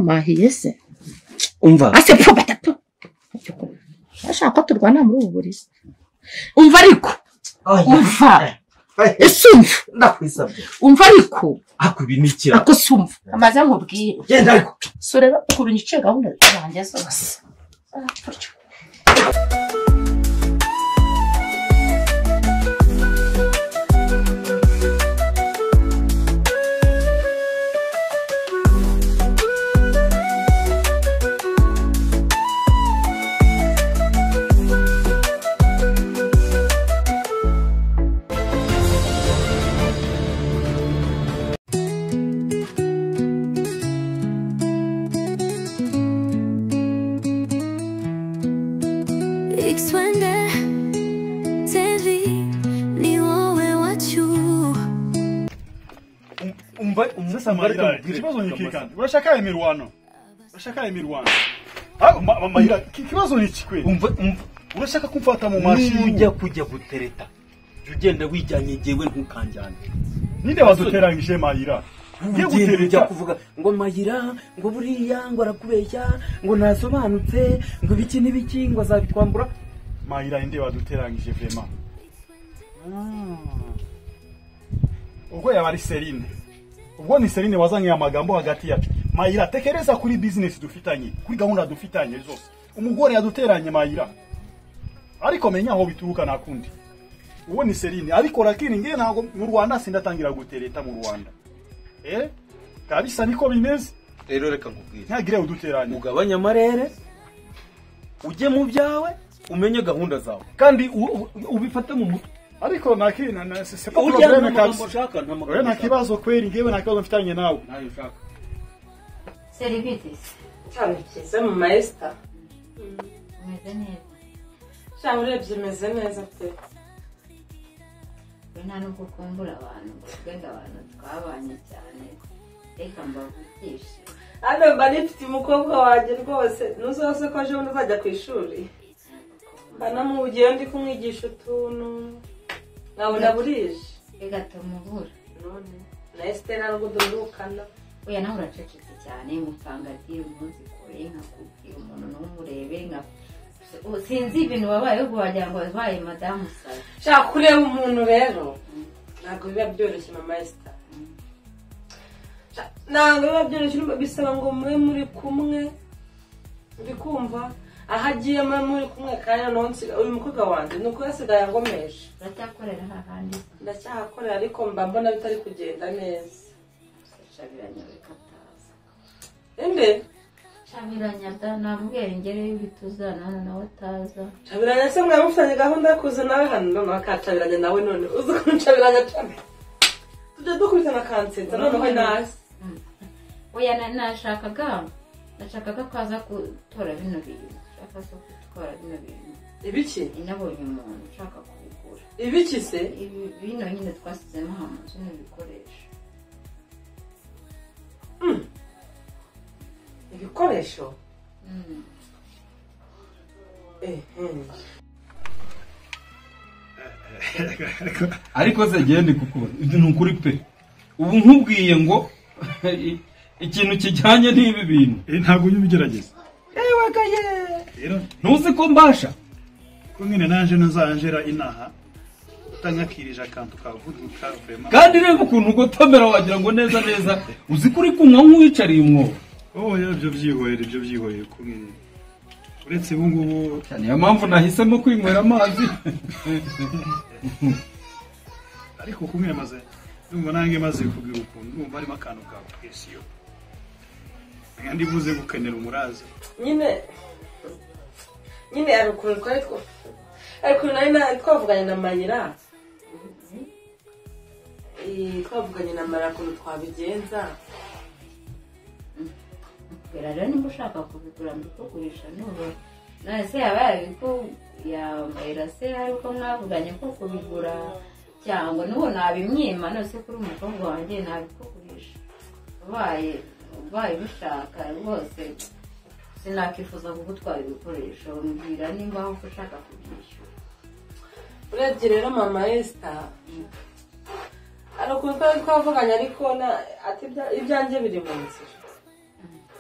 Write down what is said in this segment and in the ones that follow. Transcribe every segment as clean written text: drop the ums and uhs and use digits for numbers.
Mahiye se. Umva. Ase pfu batatu. Ashaka ko turwana muri ubu burezi. Umva ariko. Umva. Ese umva. Ndakwisabye. Umva ariko. Akubinikira. Ako sumva. Amaze nkubwire. Genda ariko. Sureba ukuntu nyice gahunda zanjye zose. Sasa Mayira, ikibazo ni iki kandi? Urashaka imirwano? Urashaka imirwano? Ah, Mayira, ikibazo ni iki kweli? Umva, urashaka kumfata mu mashi ujya kujya gutereta. Ugenda wijyanye jewe ntukanjyane. Ninde waduteranyije Mayira? Ngiye gutereta kuvuga ngo Mayira ngo buriya ngo arakubeshya ngo ntasobanutse ngo ibiki n'ibiki ngo azabitwambura. Mayira inde waduteranyije vraiment? Ubwo yabari Serine. Ubwo ni Serine wazanye amagambo hagati yacu. Mayira tekereza kuri business dufitanye, kuri gahunda dufitanye zose. Umugore yaduteranye Mayira. Ariko menya aho bituruka nakundi. Uwo ni Serine ariko lakini ngiye ntago mu Rwanda sindatangira gutereta mu Rwanda. Kabisa niko bimeze. Rero reka nkubwire. Ntagire uduteranye. Ugabanya amarere. Ujye mu byawe umenye gahunda zawe. Kandi ubifate mu mutwe. Ariko nakina na c'est pas problème kabisa. Oya nta kibazo kweli ngewe nta kibazo mfitanye nawe. Nayo ushaka. Services. Cyane cyiza mu maester. Umeze neza. Cyane urebye meze neza pe. We nta nubwo kumbura abantu ngo tugende abantu twabanye cyane. Reka mbavugishe. Hano mba nifite umukobwa wanjye rwose ntuzose ko aje ubundi uzajya ku ishuri. Mba namugiye ndi kumwigisha utuntu. Nkabona burije. Bigatuma none na Esther ntabwo duhurukana. Oya nawe uracecetse cyane mupanga ati umunsi kure nkakubwira umuntu n'umurebe nka sinzi ibintu wabaye wagira ngo wabaye madamu Sara. Shaka kureba umuntu rero ntabwo biba byoroshye mama Esther. Ntabwo biba byoroshye bisaba ngo mube muri kumwe uri kumva aho agiye muri kumwe kandi nonse uyu mukobwa wanjye nuko yasigaye angomeje. Uracyakorera hahandi? Ndacyahakorera ariko mba mbona bitari kugenda neza. Shabiranya bikataza. Inde? Shabiranya da namubwiye ngere y'ibituza none nawe ataza. Shabiranya se mwamufitanye gahunda yo kuza nawe hano none akacabiranya nawe none uzi ko nshabiranya cyane. Tujya dukubitana kansetsa noneho nasi. Oya nashakaga ko aza gutora bino bintu. Shaka so gutwara bino bintu. Ibiki? Inabonye umuntu ushaka kubigura. Ibiki se? Ibi bino nyine twasizemo hano bino bikoresho. Ibikoresho? Ariko se gende kukubaza ni ukuri pe. Ubu nkubwiye ngo ikintu kijyanye n'ibi bintu ntabwo ubigerageza. Ewe kaye. Ntuzi ko mbasha. Ko nyine naje ntazanjera inaha utanyakirije akantu kavuduka vraiment. Kandi reba ukuntu ugotomera wagira ngo neza neza uzi kuri kunywa nk'uwicariye umwobo. Oh ya ibyo byihorera ko nyine uretse ubu ngubu niyo mpamvu nahisemo kwinywera amazi. Ariko kumwe maze ndumva nange maze kugira ukuntu ndumva arimo akantu ka presiyo. Ndi buze gukenera umuraza. Nyine ari ukuntu twari ariko nari twavuganye na Mayira. Twavuganye na Mayira ukuntu twabigenza. Rero nimba ushaka kubigura mbikugurisha n'ubu none se yabaye ko ya Mayira se ariko mwavuganye ko kubigura cyangwa n'ubu nabimwima none se kuri umukobwa wanjye nabikugurisha. Ubaye ubishaka rwose sinakifuza kugutwara ibikoresho mbwira nimba aho ushaka kubyishyura. Urebye rero mama Esther hari ukuntu twari twavuganye ariko ati ibyanjye biri mu nzira.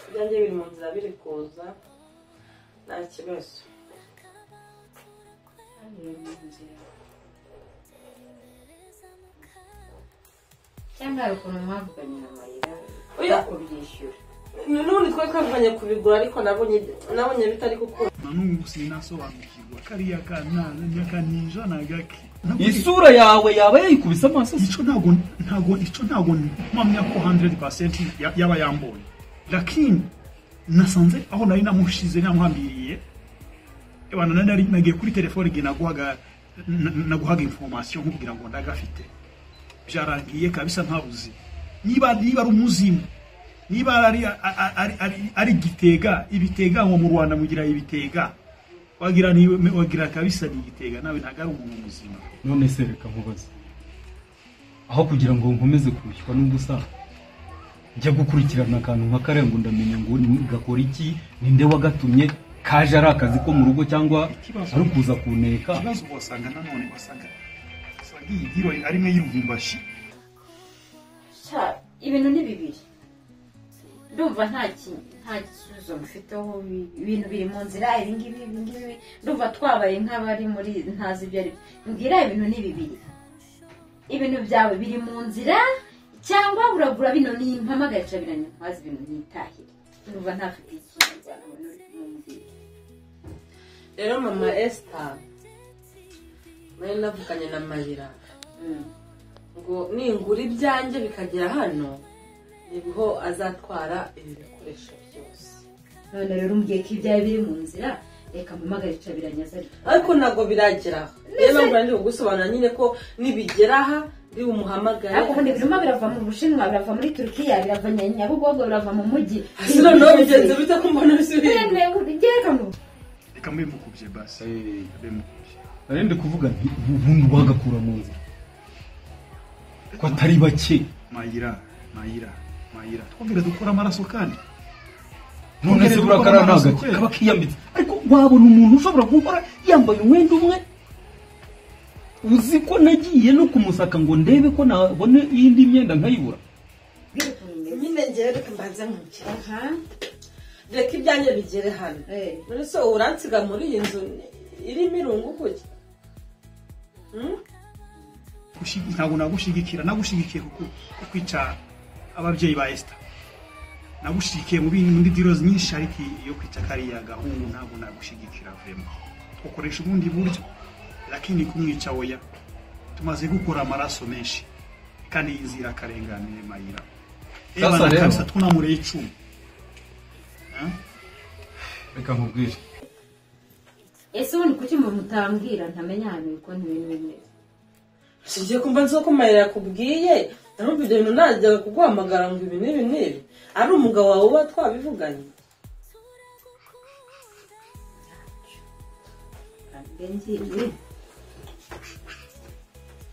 Ibyanjye biri mu nzira biri kuza nta kibazo. Cyangwa hari ukuntu mwavuganye na Mayira kubyishyura. N'ubundi twari twavuganye kubigura ariko nabonye bitari gukunda. Na n'ubu sinasobanukirwa kariya kaninja na gake. Isura yawe yaba yayikubise amaso. Ico ntago mpamya ko 100% yaba yambonye. Lakini nasanze aho nari namushize namuhambiriye. Ebana nari nagiye kuri telefone nge naguhaga information nkubwira ngo ndagafite. Byarangiye kabisa ntabuzi. Niba ari umuzimu, niba ari gitega, ibitega ngo mu Rwanda mugira ibitega. Wagira ni wagira kabisa ni gitega nawe ntago ari umuntu muzima. None se reka nkubaze. Aho kugira ngo nkomeze kurushywa n'ubusa njya gukurikirana akantu nka karengo ndamenya ngo gakora iki, ninde wagatumye, kaje ari akazi ko mu rugo cyangwa ari kuza kuneka. Ikibazo wasanga nanone wasanga iyi diro ari mwe y'uruvumbashi. Ibintu ni bibiri. Ndumva nta gisubizo mfiteho, ibintu biri mu nzira ibi ngibi ngibi. Ndumva twabaye nk'abari muri ntazi ibyo ari byo. Mbwira ibintu ni bibiri. Ibintu byawe biri mu nzira cyangwa uragura bino ni impamagaye cabiranye ntwazi ibintu nitahire. Ndumva ntafite ikintu mumbwira. Rero mama Esther nari navuganye na Mayira ngo ningura ibyanjye bikagera hano nibwo azatwara ibi bikoresho byose. None rero umbwiye ko ibyawe biri mu nzira, reka mpamagare cabiranye azari. Ariko ntabwo biragera aho. Rero mpamvu ndi kugusobanura nyine ko nibigera aha ndi bumuhamagare. Ariko ubundi birimo birava mu Bushinwa, birava muri Turukiya, birava Nyabugogo, birava mu mujyi. Ese noneho bigenze bite ko mbona bisubiye? Reka mbe mukubye basi. Mbe mukubye. Nari ndi kuvuga nti ubundi wagakura mu nzira ko atari bake. Mayira twongere dukora amaraso kandi. None se burakara ntago kaba kiyambitse, ariko wabona umuntu ushobora gukora yambaye umwenda umwe. Uzi ko nagiye no kumusaka ngo ndebe ko nabone iyindi myenda nkayibura. Nyine ngewe reka mbanze nkukira. Reka ibyanjye bigere hano. None se uransiga muri iyi nzu irimo irungu kuki? Ntabwo nagushigikira, nagushigikiye kukwica ababyeyi ba Esther. Nagushigikiye mu bindi diro nyinshi ariko iyo kwica kariya gahungu ntabwo nagushigikira vraiment. Ukoresha ubundi buryo lakini kumwica oya. Tumaze gukora amaraso menshi kandi inzira karengane Mayira. Sasa rero kabisa tunamureye icumu. Reka nkubwire. Ese ubundi kuki mutambwira ntamenya ahantu ukuntu ibintu bimeze? Sigiye kumva nzi ko Mayira yakubwiye, narumva ibyo bintu najyaga kuguhamagara ngo ibi n'ibi n'ibi. Ari umugabo wawe uba twabivuganye.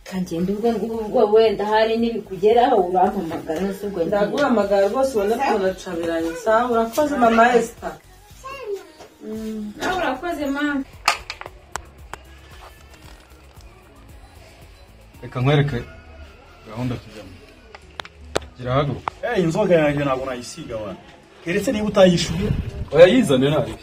Kangenda ubwo wenda hari n'ibikugeraho urampamagara nose ubwo ndaguhamagara rwose ubona ko uracabiranye. Sawa urakoze mama Esther. Nawe urakoze mama. Reka nkwereke gahunda tujyamo. Gira haguruka. Inzoga yanjye ntabwo nayisiga wana. Keretse niba utayishuye. Oya yizane nabi.